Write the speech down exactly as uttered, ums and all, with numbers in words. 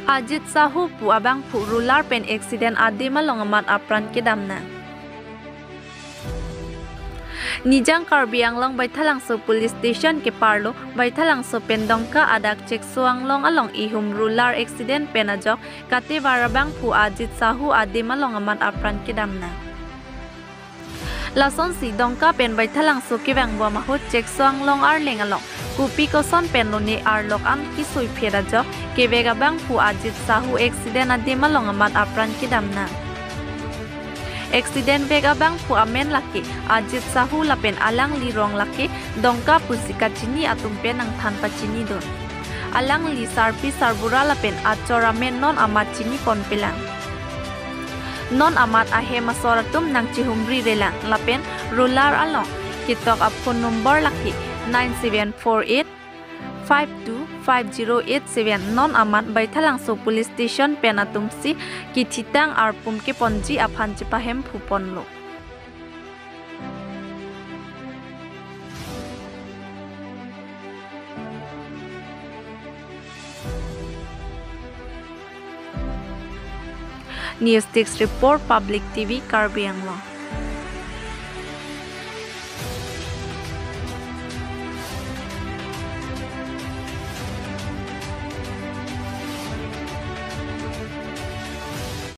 Ajit Sahu pu abangphu roller pen accident adim along amat apran kedam nang. Nijang Karbi Anglong Baithalangso Police Station keparlo Baithalangso pen Dongka adak Chekso Anglong along ihum roller accident pen ajok katevar abangphu Ajit Sahu adim along amat apran kedam nang. Lasonsi Dongka pen Baithalangso kevangbom ahut Chekso Anglong arleng along kopi koson pen lone arlok an kesui phet ajok kevek abangphu Ajit Sahu accident adim along amat apran kedam nang. Accident vek abangphu amen lake Ajit Sahu lapen alangli rong lake Dongka pusi kachini atum pen nangthan pachinidun. Alangli sarpi sarbura lapen achor amen non amat chiniponpelang. Non amat ahem asor atum nangchihumrirelang lapen roller along ketok aphone number lake nine seven four eight five two five zero eight seven non amat Baithalangso Police Station pen atumsi kethitang arpum keponji aphan chepahemphuponlo. News Desk Report, Public T V, Karbi Anglong.